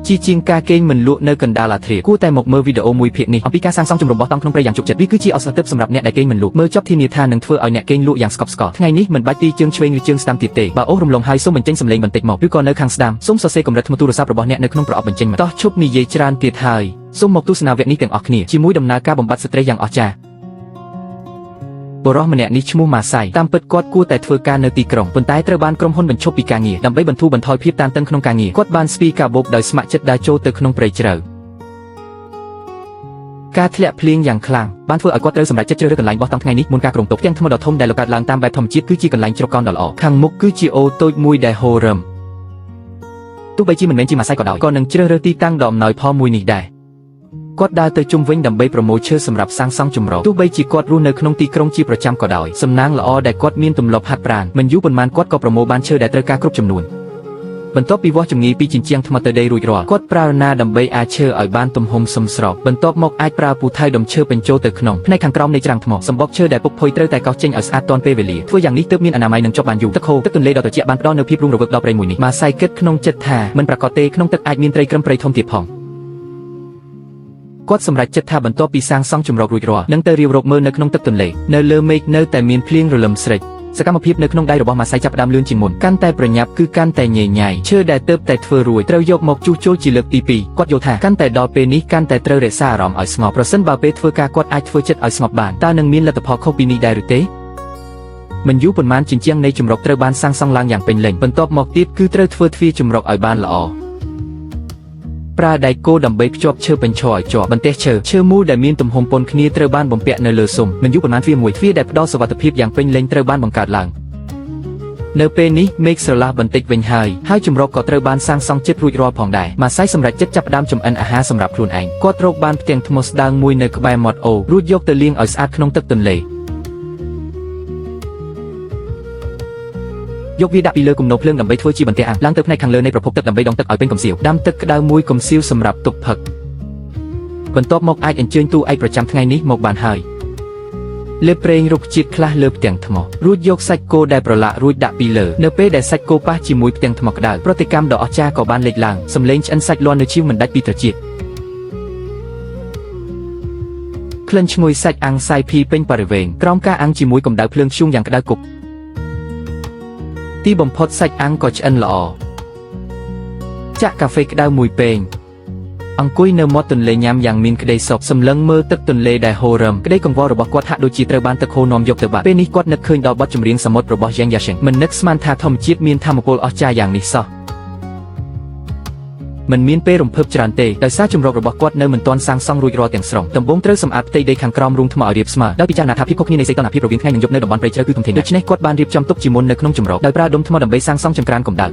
ជាជាងការគេងមិនលក់នៅកណ្ដាលអាធ្រាត្រគួរតែមកមើលវីដេអូមួយភាគនេះអំពីការសាងសង់ជំរំបោះតង់ក្នុងព្រៃយ៉ាងជោគចិត្តវាគឺជាឱសថទិព្វសម្រាប់អ្នកដែលគេងមិនលក់មើលចប់ធានាថានឹងធ្វើឲ្យអ្នកគេងលក់យ៉ាងស្កប់ស្កល់ថ្ងៃនេះមិនបាច់ទីជើងឆ្វេងឬជើងស្ដាំទៀតទេបើអូសរំលងហើយសូមបញ្ចេញសំឡេងបន្តិចមកឬក៏នៅខាងស្ដាំសូមសរសេរកម្រិតថ្មទូរស័ព្ទរបស់អ្នកនៅក្នុងប្រអប់បញ្ចេញមតិតោះឈប់និយាយច្រើនទៀតហើយសូមមកទស្សនាវគ្គនេះទាំងអស់គ្នាជាមួយដំណើរការបំបត្តិស្ត្រីយ៉ាងអស្ចារ្យបុរសម្នាក់នេះឈ្មោះម៉ាសៃតាមពិតគាត់គួរតែធ្វើការនៅទីក្រុងប៉ុន្តែត្រូវបានក្រុមហ៊ុនបញ្ឈប់ពីការងារដើម្បីបន្ធូរបន្ថយភាពតានតឹងក្នុងការងារគាត់បានស្ពីកាបូបដោយស្ម័គ្រចិត្តដើរចូលទៅក្នុងព្រៃជ្រៅការធ្លាក់ភ្លៀងយ៉ាងខ្លាំងបានធ្វើឲ្យគាត់ត្រូវសម្រេចចិត្តជ្រើសរើសកន្លែងបោះតង់ថ្ងៃនេះមុនការគ្រោងទុកផ្ទាំងថ្មដ៏ធំដែលលកើតឡើងតាមបែបធម្មជាតិគឺជាកន្លែងជ្រកកោនដ៏ល្អខាងមុខគឺជាអូរតូចមួយដែលហូររឹមទោះបីជាមិនមែនជាម៉ាសៃក៏ដោយក៏នឹងជ្រើសរើសទីតាំងដ៏អំណោយផលមួយនេះដែរគាត់ដើរទៅជុំវិញដើម្បីប្រមូលឈើសម្រាប់សាងសង់ជម្រកទោះបីជាគាត់រស់នៅក្នុងទីក្រុងជាប្រចាំក៏ដោយសំណាងល្អដែលគាត់មានទម្លាប់ហាត់ប្រាណមិនយូរប៉ុន្មានគាត់ក៏ប្រមូលបានឈើដែលត្រូវការគ្រប់ចំនួនបន្ទាប់ពីវាស់ជំងឺពីជញ្ជាំងថ្មទៅដីរួចរាល់គាត់ប្រើរណាដើម្បីអាឈើឲ្យបានទំហំសមស្របបន្ទាប់មកអាចប្រើពូថៅដុំឈើបញ្ចូលទៅក្នុងផ្នែកខាងក្រោមនៃច្រាំងថ្មសម្បកឈើដែលពុកផុយត្រូវតែកោសចេញឲ្យស្អាតទាន់ពេលវេលាធ្វើយ៉ាងនេះទើបមានអនាម័យនិងជាប់បានយូរទឹកហូរទឹកទន្លេដ៏ត្រជាក់បានផ្ដល់នូវភាពរស់រវើកដល់ព្រៃមួយនេះម៉ាសៃគិតក្នុងចិត្តថាមិនប្រាកដទេក្នុងទឹកអាចមានត្រីក្រឹមព្រៃធំទៀតផងគាត់សម្រេចចិត្តថាបន្ទាប់ពីសាងសង់ជម្រករួចរាល់នឹងទៅរាវរកមើលនៅក្នុងទឹកទន្លេនៅលើមេឃនៅតែមានភ្លៀងរលឹមស្រេចសកម្មភាពនៅក្នុងដៃរបស់ម៉ាសៃចាប់ផ្ដើមលឿនជាងមុនកាន់តែប្រញាប់គឺកាន់តែញ៉ៃញ៉ៃឈើដែលទើបតែធ្វើរួចត្រូវយកមកជួសជុលជាលើកទី2គាត់យល់ថាកាន់តែដល់ពេលនេះកាន់តែត្រូវរក្សាអារម្មណ៍ឲ្យស្ងប់ប្រសិនបើពេលធ្វើការគាត់អាចធ្វើចិត្តឲ្យស្ងប់បានតើនឹងមានលទ្ធផលខុសពីនេះដែរឬទេមិនយូរប៉ុន្មានជញ្ជាំងនៃជម្រកត្រូវបានសាងសង់ឡើងយ៉ាងពេញលេញបន្ទាប់មកទៀតគឺត្រូវធ្វើទ្វារជម្រកឲ្យបានល្អប្រើដែកគោដើម្បីភ្ជាប់ឈើបញ្ឈរឲ្យជាប់បន្ទះឈើឈើមូលដែលមានទំហំប៉ុនគ្នាត្រូវបានបំពាក់នៅលើស៊ុមមិនយូរប៉ុន្មានទ្វារមួយទ្វារដែលផ្ដល់សុវត្ថិភាពយ៉ាងពេញលេញត្រូវបានបង្កើតឡើងនៅពេលនេះមេឃស្រឡះបន្តិចវិញហើយហើយជម្រកក៏ត្រូវបានសាងសង់ជិតរួចរាល់ផងដែរម៉ាសៃសម្រេចចិត្តចាប់ផ្ដើមចម្អិនអាហារសម្រាប់ខ្លួនឯងគាត់រកបានផ្ទាំងថ្មស្ដើងមួយនៅក្បែរមាត់អូររួចយកទៅលាងឲ្យស្អាតក្នុងទឹកទន្លេយកវាដាក់ពីលើគំនរភ្លើងដើម្បីធ្វើជាបន្ទះអាំងឡើងទៅផ្នែកខាងលើនៃប្រភពទឹកដើម្បីដងទឹកឲ្យពេញកំសៀវដាំទឹកក្តៅមួយកំសៀវសម្រាប់ទុកផឹកបន្ទាប់មកអាចអញ្ជើញតួឯកប្រចាំថ្ងៃនេះមកបានហើយលេបប្រេងរុក្ខជាតិខ្លះលើផ្ទាំងថ្មរួចយកសាច់គោដែលប្រឡាក់រួចដាក់ពីលើនៅពេលដែលសាច់គោប៉ះជាមួយផ្ទាំងថ្មក្តៅប្រតិកម្មដ៏អស្ចារ្យក៏បានលេចឡើងសំឡេងឆ្អិនសាច់លាន់នៅឈាមមិនដាច់ពីត្រចៀកក្លិនឈ្ងុយសាច់អាំងសាយភីពេញបរិវេណក្រោមការអាំងជាមួយកម្ដៅភ្លើងធ្យូងយ៉ាងក្តៅគប់ទីបំផុតសាច់អាំងក៏ឆ្អិនល្អចាក់កាហ្វេក្តៅមួយពែងអង្គុយនៅមាត់ទន្លេញ៉ាំយ៉ាងមានក្តីសុខសម្លឹងមើលទឹកទន្លេដែលហូររឹមក្តីកង្វល់របស់គាត់ហាក់ដូចជាត្រូវបានទឹកហូរនាំយកទៅបាត់ពេលនេះគាត់នឹកឃើញដល់បទចម្រៀងសមុទ្ររបស់យ៉ាងយ៉ាសិងមិននឹកស្មានថាធម្មជាតិមានធម៌ពលអស្ចារ្យយ៉ាងនេះសោះមិនមានពេលរំភើបច្រើនទេដោយសារជម្រករបស់គាត់នៅមិនទាន់សាងសង់រួចរាល់ទាំងស្រុងដំបូងត្រូវសម្អាតផ្ទៃដីខាងក្រោមរូងថ្មឲ្យរាបស្មើដោយពិចារណាថាភាពខុសគ្នានៃសីតុណ្ហភាពរវាងថ្ងៃនិងយប់នៅតំបន់ព្រៃជ្រៅគឺធំធេងដូច្នេះគាត់បានរៀបចំទុកជាមុននៅក្នុងជម្រកដោយប្រើដុំថ្មដើម្បីសាងសង់ចង្ក្រានកម្ដៅ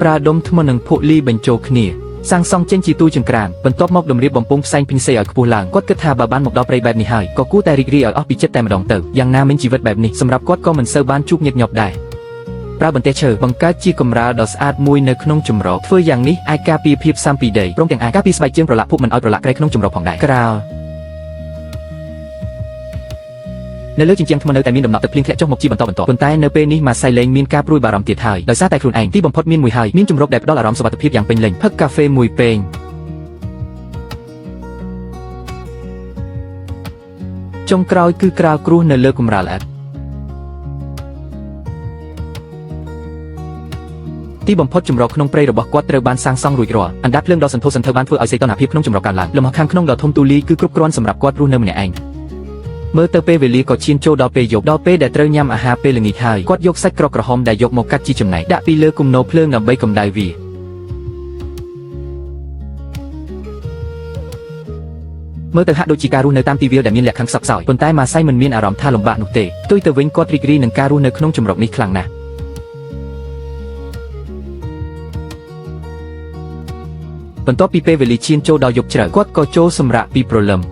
ប្រើដុំថ្មនិងភក់លីបញ្ចូលគ្នាសាងសង់ចេញជាទូចង្ក្រានបន្ទាប់មកតម្រៀបបំពង់ផ្សែងភិនសេឲ្យខ្ពស់ឡើងគាត់គិតថាបើបានមកដល់ព្រៃបែបនេះហើយក៏គួរតែរីករាយឲ្យអស់ពីចិត្តតែម្ដងទៅយ៉ាងណាមិញជីវិតបែបនេះសម្រាប់គាត់ក៏មិនសូវបានជួបញឹកញាប់ដែរប្រើបន្ទះឈើបង្កើតជាកម្រាលដ៏ស្អាតមួយនៅក្នុងជម្រកធ្វើយ៉ាងនេះអាចការពារភាពស៊ាំពីដីព្រមទាំងអាចការពារស្បែកជើងប្រឡាក់ភក់មិនឲ្យប្រឡាក់ក្រែក្នុងជម្រកផងដែរក្រោលនៅលើជញ្ជាំងថ្មនៅតែមានដំណក់ទឹកភ្លៀងធ្លាក់ចុះមកជាបន្តបន្ទាប់ប៉ុន្តែនៅពេលនេះម៉ាសៃលេងមានការព្រួយបារម្ភទៀតហើយដោយសារតែខ្លួនឯងទីបំផុតមានមួយហើយមានជម្រកដែលផ្ដល់អារម្មណ៍សុវត្ថិភាពយ៉ាងពេញលេញផឹកកាហ្វេមួយពែងចុងក្រោយគឺក្រាលគ្រោះនៅលើកម្រាលឥដ្ឋទីបំផុតជម្រកក្នុងព្រៃរបស់គាត់ត្រូវបានសាងសង់រួចរាល់អណ្ដាតភ្លើងដ៏សន្ធោសន្ធៅបានធ្វើឲ្យសីតុណ្ហភាពក្នុងជម្រកកើនឡើងលំហខាងក្នុងដ៏ធំទូលាយគឺគ្រប់គ្រាន់សម្រាប់គាត់រស់នៅម្នាក់ឯងមើលទៅពេលវេលាក៏ឈានចូលដល់ពេលយប់ដល់ពេលដែលត្រូវញ៉ាំអាហារពេលល្ងាចហើយគាត់យកសាច់ក្រកក្រហមដែលយកមកកាត់ជាចំណែកដាក់ពីលើគំនរភ្លើងដើម្បីកម្ដៅវាមើលទៅហាក់ដូចជាការរស់នៅតាមទីវាលដែលមានលក្ខខណ្ឌខ្សត់ខ្សោយប៉ុន្តែម៉ាសៃមិនមានអារម្មណ៍ថាលំបាកនោះទេផ្ទុយទៅវិញគាត់រីករាយនឹងការរស់នៅក្នុងជម្រកនេះខ្លាំងណាស់បន្ទាប់ពីពេលវេលាឈានចូលដល់យប់ជ្រៅគាត់ក៏ចូលសម្រាកពីព្រលឹម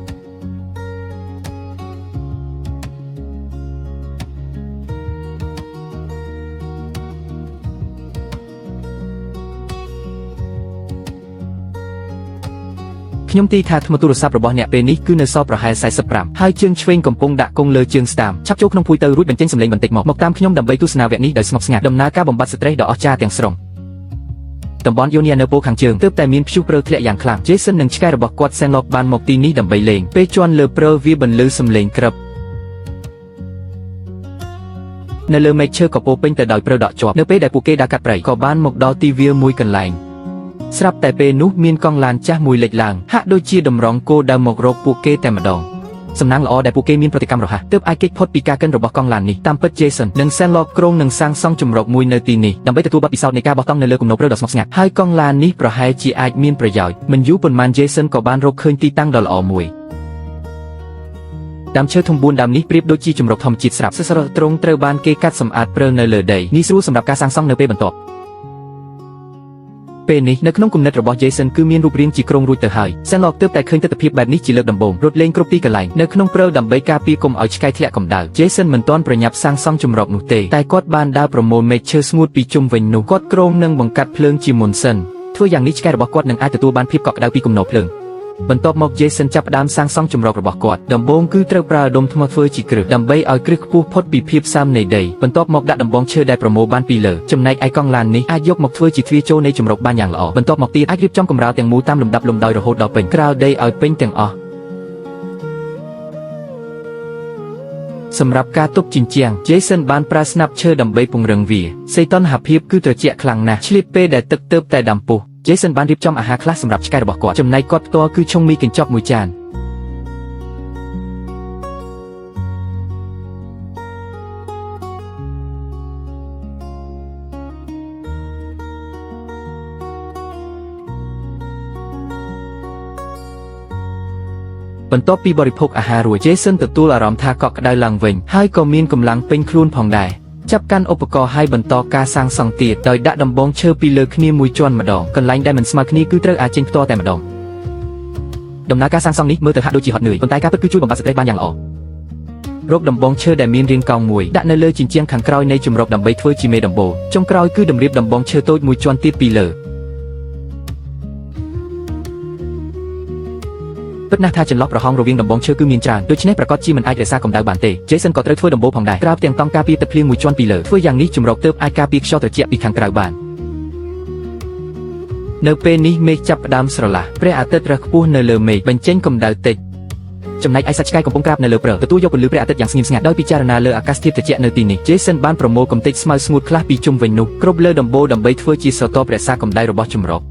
ខ្ញុំទីថាថ្មទូរស័ព្ទរបស់អ្នកពេលនេះគឺនៅសល់ប្រហែល45ហើយជើងឆ្វេងកំពុងដាក់គង់លើជើងស្ដាំឆាប់ចូលក្នុងភួយទៅរួចបញ្ចេញសំឡេងបន្តិចមកតាមខ្ញុំដើម្បីទស្សនាវគ្គនេះដោយស្ងប់ស្ងាត់ដំណើរការបំបត្តិស្ត្រេសដ៏អស្ចារ្យទាំងស្រុង តំបន់យូនីយ៉ានៅប៉ូលខាងជើងទើបតែមានព្យុះព្រិលធ្លាក់យ៉ាងខ្លាំង Jason និងឆ្កែរបស់គាត់ Sandlock បានមកទីនេះដើម្បីលេងពេលជន់លើព្រិលវាបន្លឺសំឡេងក្រឹបនៅលើមែកឈើក៏ពោពេញទៅដោយព្រិលដក់ជាប់នៅពេលដែលពួកគេដើរកាត់ព្រៃក៏បានមកដល់ទីវាលមួយកន្លែងស្រាប់តែពេលនោះមានកង់ឡានចាស់មួយលេចឡើងហាក់ដូចជាតម្រង់គោដើរមករកពួកគេតែម្ដងសំណាងល្អដែលពួកគេមានប្រតិកម្មរហ័សទើបអាចគេចផុតពីការកិនរបស់កង់ឡាននេះតាមពិត Jason និង Sandlock គ្រោងនឹងសាងសង់ជម្រកមួយនៅទីនេះដើម្បីទទួលបទពិសោធន៍នៃការបោះតង់នៅលើគំនរព្រិលដ៏ស្ងប់ស្ងាត់ហើយកង់ឡាននេះប្រហែលជាអាចមានប្រយោជន៍មិនយូរប៉ុន្មាន Jason ក៏បានរកឃើញទីតាំងដ៏ល្អមួយដើមឈើធំ4ដើមនេះប្រៀបដូចជាជម្រកធម្មជាតិស្រាប់សសរទ្រង់ត្រូវបានគេកាត់សម្អាតព្រិលនៅលើដីនេះស្រួលសម្រាប់ការសាងសង់នៅពេលបន្ទាប់ពេលនេះនៅក្នុងគំនិតរបស់ Jason គឺមានរូបរាងជាក្រុងរួចទៅហើយ Sandlock ទើបតែឃើញទិដ្ឋភាពបែបនេះជាលើកដំបូងរត់លេងគ្រប់ទីកន្លែងនៅក្នុងព្រិលដើម្បីការពារកុំឲ្យឆ្កែធ្លាក់កម្ដៅ Jason មិនទាន់ប្រញាប់សាងសង់ជម្រកនោះទេតែគាត់បានដើរប្រមូលមែកឈើស្ងួតពីជុំវិញនោះគាត់គ្រោងនឹងបង្កាត់ភ្លើងជាមុនសិនធ្វើយ៉ាងនេះឆ្កែរបស់គាត់នឹងអាចទទួលបានភាពកក់ក្ដៅពីគំនរភ្លើងបន្ទាប់មក Jason ចាប់ផ្ដើមសាងសង់ជម្រករបស់គាត់ដំបូងគឺត្រូវប្រើដុំថ្មធ្វើជាគ្រឹះដើម្បីឲ្យគ្រឹះខ្ពស់ផុតពីភាពសើមនៃដីបន្ទាប់មកដាក់ដំបងឈើដែលប្រមូលបានពីលើចំណែកឯកង់ឡាននេះអាចយកមកធ្វើជាទ្វារចូលនៃជម្រកបានយ៉ាងល្អបន្ទាប់មកទៀតអាចរៀបចំកម្រាលទាំងមូលតាមលំដាប់លំដោយរហូតដល់ពេញក្រាលដីឲ្យពេញទាំងអស់សម្រាប់ការទប់ជញ្ជាំង Jason បានប្រើស្នាប់ឈើដើម្បីពង្រឹងវាសីតុណ្ហភាពគឺត្រជាក់ខ្លាំងណាស់ឆ្លៀតពេលដែលទឹកទើបតែដាំពុះ Jason បានរៀបចំអាហារខ្លះសម្រាប់ឆ្កែរបស់គាត់ចំណែកគាត់ផ្ទាល់គឺឆុងមីកញ្ចប់មួយចានបន្ទាប់ពីបរិភោគអាហាររួច Jason ទទួលអារម្មណ៍ថាកក់ក្ដៅឡើងវិញហើយក៏មានកម្លាំងពេញខ្លួនផងដែរចាប់កាន់ឧបករណ៍ឲ្យបន្តការសាងសង់ទៀតដោយដាក់ដំបងឈើពីលើគ្នាមួយជាន់ម្ដងកន្លែងដែលមិនស្មើគ្នាគឺត្រូវអាចចេញផ្ទាល់តែម្ដងដំណើរការសាងសង់នេះមើលទៅហាក់ដូចជាហត់នឿយប៉ុន្តែការពិតគឺជួយបំបាត់ស្ត្រេសបានយ៉ាងល្អរកដំបងឈើដែលមានរាងកោងមួយដាក់នៅលើជញ្ជាំងខាងក្រោយនៃជម្រកដើម្បីធ្វើជាមេដំបូលចុងក្រោយគឺតម្រៀបដំបងឈើតូចមួយជាន់ទៀតពីលើពិតណាស់ថាចន្លោះប្រហោងរវាងដំបងឈើគឺមានច្រើនដូច្នេះប្រាកដជាមិនអាចរក្សាកម្ដៅបានទេ Jason ក៏ត្រូវធ្វើដំបូលផងដែរក្រៅផ្ទាំងតង់ការពារទឹកភ្លៀងមួយជាន់ពីលើធ្វើយ៉ាងនេះជម្រកទើបអាចការពារខ្យល់ត្រជាក់ពីខាងក្រៅបាននៅពេលនេះមេឃចាប់ផ្ដើមស្រឡះព្រះអាទិត្យរះខ្ពស់នៅលើមេឃបញ្ចេញកម្ដៅតិចចំណែកឯសត្វឆ្កែកំពុងក្រាបនៅលើព្រិលទទួលយកពន្លឺព្រះអាទិត្យយ៉ាងស្ងៀមស្ងាត់ដោយពិចារណាលើអាកាសធាតុត្រជាក់នៅទីនេះ Jason បានប្រមូលកម្ទេចស្មៅស្ងួតខ្លះពីជុំវិញនោះគ្រប់លើដំបូលដើម្បីធ្វើជាស្រទាប់រក្សាកម្ដៅរបស់ជម្រក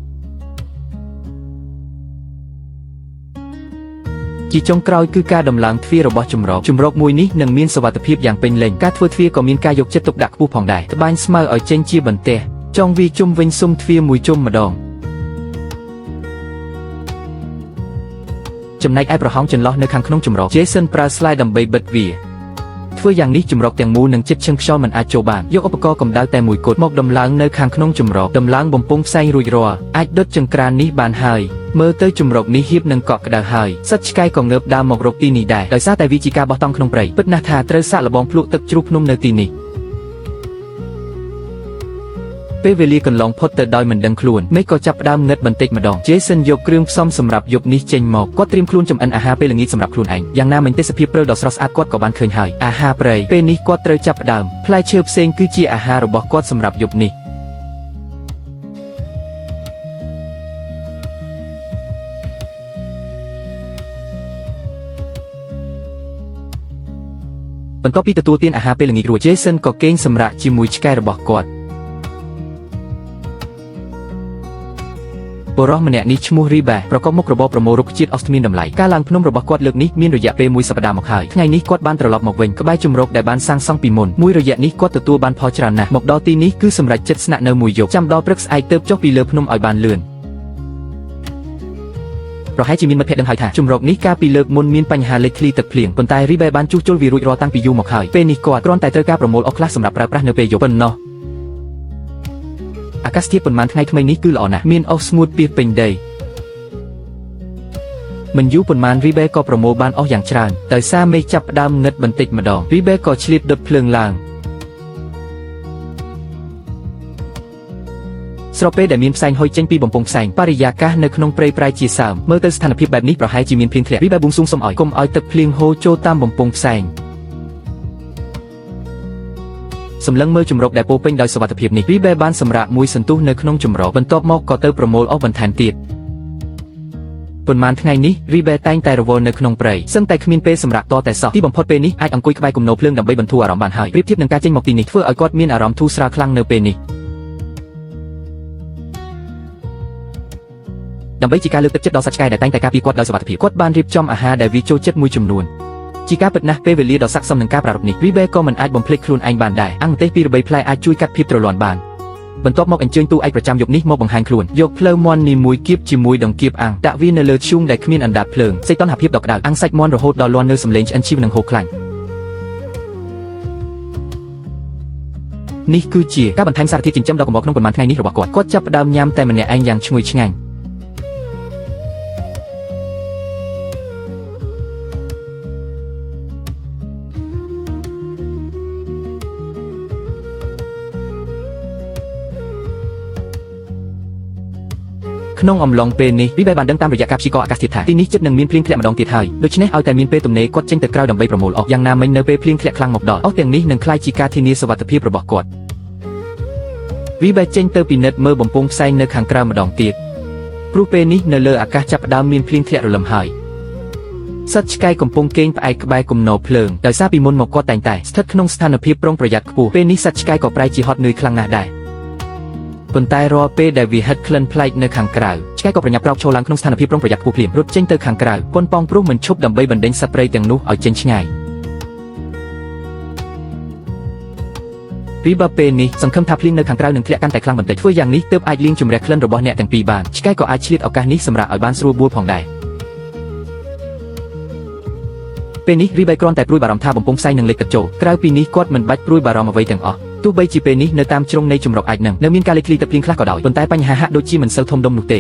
ជាចុងក្រោយគឺការដំឡើងទ្វាររបស់ជម្រកជម្រកមួយនេះនឹងមានសុវត្ថិភាពយ៉ាងពេញលេញការធ្វើទ្វារក៏មានការយកចិត្តទុកដាក់ខ្ពស់ផងដែរត្បាញស្មៅឲ្យចេញជាបន្ទះចងវាជុំវិញស៊ុមទ្វារមួយជុំម្ដងចំណែកឯប្រហោងចន្លោះនៅខាងក្នុងជម្រក Jason ប្រើស្លាយដើម្បីបិទវាធ្វើយ៉ាងនេះជម្រកទាំងមូលនឹងចិត្តឈឹងខ្យល់មិនអាចចូលបានយកឧបករណ៍កម្ដៅតែមួយគត់មកដំឡើងនៅខាងក្នុងជម្រកដំឡើងបំពង់ផ្សែងរួចរាល់អាចដុតចង្ក្រាននេះបានហើយមើលទៅជម្រកនេះហៀបនឹងកក់ក្ដៅហើយសត្វឆ្កែក៏ងើបដើរមករកទីនេះដែរដោយសារតែវាជាការបោះតង់ក្នុងព្រៃពិតណាស់ថាត្រូវសាកល្បងភ្លក់ទឹកជ្រោះភ្នំនៅទីនេះពេលវេលាកន្លងផុតទៅដោយមិនដឹងខ្លួនមេឃក៏ចាប់ផ្ដើមងឹតបន្តិចម្ដង Jason យកគ្រឿងផ្សំសម្រាប់យប់នេះចេញមកគាត់ត្រៀមខ្លួនចម្អិនអាហារពេលល្ងាចសម្រាប់ខ្លួនឯងយ៉ាងណាមិញទេសភាពព្រិលដ៏ស្រស់ស្អាតគាត់ក៏បានឃើញហើយអាហារព្រៃពេលនេះគាត់ត្រូវចាប់ផ្ដើមផ្លែឈើផ្សេងគឺជាអាហាររបស់គាត់សម្រាប់យប់នេះបន្ទាប់ពីទទួលទានអាហារពេលល្ងាចរួច Jason ក៏គេងសម្រាកជាមួយឆ្កែរបស់គាត់បុរសម្នាក់នេះឈ្មោះរីបាប្រកបមុខរបរប្រមូលរុក្ខជាតិអស់គ្មានតម្លៃការឡើងភ្នំរបស់គាត់លើកនេះមានរយៈពេលមួយសប្តាហ៍មកហើយថ្ងៃនេះគាត់បានត្រឡប់មកវិញក្បែរជម្រកដែលបានសាងសង់ពីមុនមួយរយៈនេះគាត់ទទួលបានផលច្រើនណាស់មកដល់ទីនេះគឺសម្រេចចិត្តស្នាក់នៅមួយយប់ចាំដល់ព្រឹកស្អែកទើបចុះពីលើភ្នំឲ្យបានលឿនប្រហែលជាមានមិត្តភ័ក្តិដឹងហើយថាជម្រកនេះកាលពីលើកមុនមានបញ្ហាលេចធ្លីទឹកភ្លៀងប៉ុន្តែរីបេបានជួសជុលវារួចរាល់តាំងពីយូរមកហើយពេលនេះគាត់គ្រាន់តែត្រូវការប្រមូលអស់ខ្លះសម្រាប់ប្រើប្រាស់នៅពេលយប់ប៉ុណ្ណោះអាកាសធាតុប៉ុន្មានថ្ងៃថ្មីនេះគឺល្អណាស់មានអុសស្ងួតពាសពេញដីមិនយូរប៉ុន្មានរីបេក៏ប្រមូលបានអស់យ៉ាងច្រើនដោយសារមេឃចាប់ផ្ដើមងឹតបន្តិចម្ដងរីបេក៏ឆ្លៀតដុតភ្លើងឡើងស្របពេលដែលមានផ្សែងហុយចេញពីបំពង់ផ្សែងបរិយាកាសនៅក្នុងព្រៃប្រែជាសើមមើលទៅស្ថានភាពបែបនេះប្រហែលជាមានភ្លៀងធ្លាក់រីបេបួងសួងសុំឲ្យកុំឲ្យទឹកភ្លៀងហូរចូលតាមបំពង់ផ្សែង សម្លឹងមើលជំរកដែលពោពេញដោយសុវត្ថិភាពនេះរីបែបានសម្រាកមួយសន្ទុះនៅក្នុងជំរកបន្ទាប់មកក៏ទៅប្រមូលអស់បន្ថែមទៀតប៉ុន្មានថ្ងៃនេះរីបែតែងតែរវល់នៅក្នុងព្រៃសឹងតែគ្មានពេលសម្រាកតតែសោះទីបំផុតពេលនេះអាចអង្គុយក្បែរគំនរភ្លើងដើម្បីបន្ធូរអារម្មណ៍បានហើយប្រៀបធៀបនឹងការចេញមកទីនេះធ្វើឲ្យគាត់មានអារម្មណ៍ធូរស្រាលខ្លាំងនៅពេលនេះដើម្បីជាការលើកទឹកចិត្តដល់សត្វឆ្កែដែលតែងតែការពារគាត់ដោយសុវត្ថិភាពគាត់បានរៀបចំអាហារដែលវាចូលចិត្តមួយចំនួនជាការពិតណាស់ពេលវេលាដ៏ស័ក្តិសមនឹងការប្រារព្ធនេះរីបែក៏មិនអាចបំភ្លេចខ្លួនឯងបានដែរអង្គទេសពីរបីផ្លែអាចជួយកាត់ភាពទ្រលាន់បានបន្ទាប់មកអញ្ជើញតួឯកប្រចាំយប់នេះមកបង្ហាញខ្លួនយកផ្លូវមន់នេះមួយគៀបជាមួយដង្កៀបអាំងដាក់វានៅលើធ្យូងដែលគ្មានអណ្ដាតភ្លើងសីតុណ្ហភាពដ៏ក្តៅអាំងសាច់មន់រហូតដល់លាន់នៅសំឡេងឆ្អិនឈីវនិងហូរខ្លាញ់នេះគឺជាការបន្ថែមសារធាតុចិញ្ចឹមដ៏កម្រក្នុងប៉ុន្មានថ្ងៃនេះរបស់គាត់គាត់ចាប់ផ្ដើមញ៉ាំតែម្នាក់ឯងយ៉ាងឈ្ងុយឆ្ងាញ់ក្នុងអំឡុងពេលនេះវីបែបានដឹងតាមរយៈការព្យាករណ៍អាកាសធាតុថាទីនេះជិតនឹងមានភ្លៀងធ្លាក់ម្ដងទៀតហើយដូច្នេះឲ្យតែមានពេលទំនេរគាត់ចេញទៅក្រៅដើម្បីប្រមូលអស់យ៉ាងណាមិញនៅពេលភ្លៀងធ្លាក់ខ្លាំងមកដល់អស់ទាំងនេះនឹងក្លាយជាការធានាសុវត្ថិភាពរបស់គាត់វីបែចេញទៅពិនិត្យមើលបំពង់ផ្សែងនៅខាងក្រៅម្ដងទៀតព្រោះពេលនេះនៅលើអាកាសចាប់ផ្ដើមមានភ្លៀងធ្លាក់រលឹមហើយសត្វឆ្កែកំពុងគេងផ្អែកក្បែរគំនរភ្លើងដោយសារពីមុនមកគាត់តែងតែស្ថិតក្នុងស្ថានភាពប្រុងប្រយ័ត្នខ្ពស់ពេលនេះសត្វឆ្កែក៏ប្រែជាហត់នឿយខ្លាំងណាស់ដែរប៉ុន្តែរាល់ពេលដែលវាហិតក្លិនប្លែកនៅខាងក្រៅឆ្កែក៏ប្រញាប់ក្រោកឈរឡើងក្នុងស្ថានភាពប្រុងប្រយ័ត្នខ្ពស់ភ្លាមរត់ចេញទៅខាងក្រៅប៉ុនប៉ងព្រោះមិនឈប់ដើម្បីបណ្ដេញសត្វព្រៃទាំងនោះឲ្យចេញឆ្ងាយរីបាពេលនេះសង្ឃឹមថាភ្លៀងនៅខាងក្រៅនឹងធ្លាក់កាន់តែខ្លាំងបន្តិចធ្វើយ៉ាងនេះទើបអាចលាងជម្រះក្លិនរបស់អ្នកទាំងពីរបានឆ្កែក៏អាចឆ្លៀតឱកាសនេះសម្រាប់ឲ្យបានស្រួលបួលផងដែរពេលនេះរីបែគ្រាន់តែព្រួយបារម្ភថាបំពង់ផ្សែងនឹងលិចទឹកចូលក្រៅពីនេះគាត់មិនបាច់ព្រួយបារម្ភអ្វីទាំងអស់ទោះបីជាពេលនេះនៅតាមជ្រុងនៃជំរកអាចនឹងនៅមានការលេចធ្លាយទឹកភ្លៀងខ្លះក៏ដោយប៉ុន្តែបញ្ហាហាក់ដូចជាមិនសូវធំដុំនោះទេ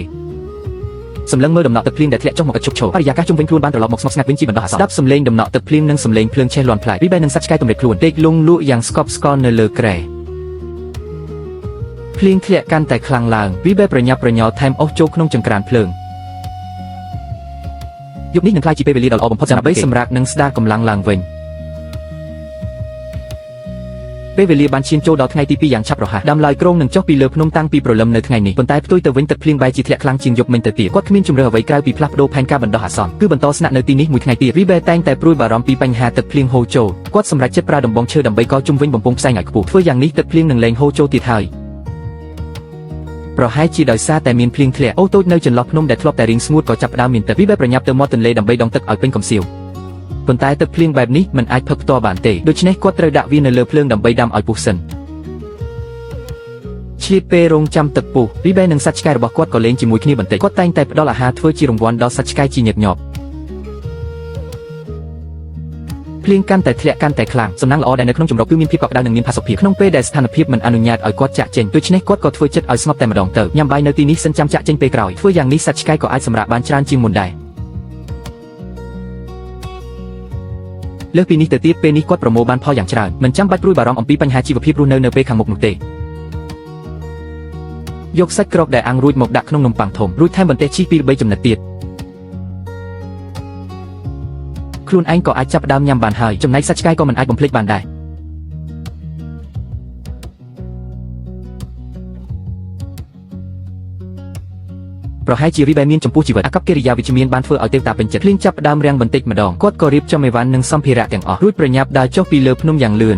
សម្លឹងមើលដំណក់ទឹកភ្លៀងដែលធ្លាក់ចុះមកឥតឈប់ឈរបរិយាកាសជុំវិញខ្លួនបានត្រឡប់មកស្ងប់ស្ងាត់វិញជាបណ្ដោះអាសន្នស្ដាប់សំឡេងដំណក់ទឹកភ្លៀងនិងសំឡេងភ្លើងឆេះលាន់ប្លែករីបែនឹងសត្វឆ្កែទម្រេចខ្លួនដេកលង់លក់យ៉ាងស្កប់ស្កល់នៅលើគ្រែភ្លៀងធ្លាក់កាន់តែខ្លាំងឡើងវីបែប្រញាប់ប្រញាល់ថែមអុសចូលក្នុងចង្ក្រានភ្លើងយប់នេះនឹងក្លាយជាពេលវេលាដ៏ល្អបំផុតដើម្បីសម្រាកនិងស្ដារកម្លាំងឡើងវិញពេលវេលាបានឈានចូលដល់ថ្ងៃទី2យ៉ាងឆាប់រហ័សដើមឡើយក្រុងនឹងចុះពីលើភ្នំតាំងពីព្រលឹមនៅថ្ងៃនេះប៉ុន្តែផ្ទុយទៅវិញទឹកភ្លៀងបែរជាធ្លាក់ខ្លាំងជាងយប់មិញទៅទៀតគាត់គ្មានជម្រើសអ្វីក្រៅពីផ្លាស់ប្ដូរផែនការបណ្ដោះអាសន្នគឺបន្តស្នាក់នៅទីនេះមួយថ្ងៃទៀតវីបែតែងតែព្រួយបារម្ភពីបញ្ហាទឹកភ្លៀងហូរចូលគាត់សម្រេចចិត្តប្រើដំបងឈើដើម្បីកជុំវិញបំពង់ផ្សែងឲ្យខ្ពស់ធ្វើយ៉ាងនេះទឹកភ្លៀងនឹងលែងហូរចូលទៀតហើយប្រហែលជាដោយសារតែមានភ្លៀងធ្លាក់អូតូចនៅចន្លោះភ្នំដែលធ្លាប់តែរីងស្ងួតក៏ចាប់ផ្ដើមមានទឹកវីបែប្រញាប់ទៅមាត់ទន្លេដើម្បីដងទឹកឲ្យពេញកំសៀវប៉ុន្តែទឹកភ្លៀងបែបនេះមិនអាចផឹកផ្ទាល់បានទេដូច្នេះគាត់ត្រូវដាក់វានៅលើភ្លើងដើម្បីដាំឲ្យពុះសិនឆ្លៀតពេលរងចាំទឹកពុះរីបែនិងសត្វឆ្កែរបស់គាត់ក៏លេងជាមួយគ្នាបន្តិចគាត់តែងតែផ្ដល់អាហារធ្វើជារង្វាន់ដល់សត្វឆ្កែជាញឹកញាប់ភ្លៀងកាន់តែធ្លាក់កាន់តែខ្លាំងសំណាងល្អដែលនៅក្នុងជំរកគឺមានភាពកក់ក្ដៅនិងមានផាសុកភាពក្នុងពេលដែលស្ថានភាពមិនអនុញ្ញាតឲ្យគាត់ចាក់ចេញដូច្នេះគាត់ក៏ធ្វើចិត្តឲ្យស្ងប់តែម្ដងទៅញ៉ាំបាយនៅទីនេះសិនចាំចាក់ចេញពេលក្រោយធ្វើយ៉ាងនេះសត្វឆ្កែក៏អាចសម្រាកបានច្រើនជាងមុនដែរលើសពីនេះទៅទៀតពេលនេះគាត់ប្រមូលបានផលយ៉ាងច្រើនមិនចាំបាច់ព្រួយបារម្ភអំពីបញ្ហាជីវភាពរស់នៅនៅពេលខាងមុខនោះទេយកសាច់ក្រកដែលអាំងរួចមកដាក់ក្នុងនំប៉័ងធំរួចថែមបន្ទះឈីស2 3ចំណិតទៀតខ្លួនឯងក៏អាចចាប់ផ្ដើមញ៉ាំបានហើយចំណែកសាច់ឆ្កែក៏មិនអាចបំភ្លេចបានដែរប្រហែលជារីបែមានចំពោះជីវិតអាកប្បកិរិយាវិជ្ជមានបានធ្វើឲ្យទេវតាពេញចិត្តភ្លៀងចាប់ផ្ដើមរាំងបន្តិចម្ដងគាត់ក៏រៀបចំអីវ៉ាន់និងសម្ភារៈទាំងអស់រួចប្រញាប់ដើរចុះពីលើភ្នំយ៉ាងលឿន